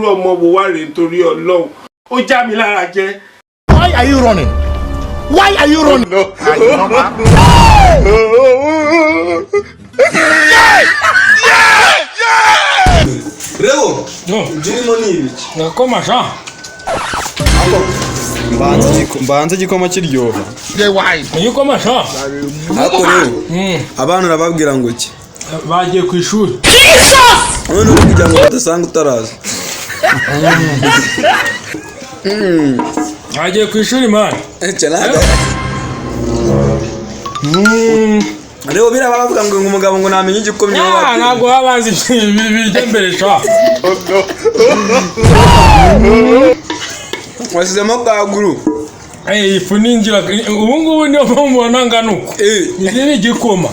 Irú ọmọ wo wá rèé nítorí Ọlọ́run? Ó já mi lára jẹ. Why are you running? Why are you running? Reo, No, ibyo urimo ni ibiki? Gakoma sha. Mbanze igikoma kiryoha. Igikoma sha. Ariko rero, abana urababwira ngo iki? Bagiye ku ishuri. None uri kugira ngo badasanga utaraza. Bagiye ku ishuri man. Ece ntabwo. Rero biriya baba bavuga ngo umugabo ngo ntamenya igikomye. Ah, ntabwo baba bazi ibijya mbere sha. Wasizemo kaguru. Eh, ifu ni ingira ubu ngubu niyo mpamvu mubona ngana uko. Eh. Iki ni igikoma.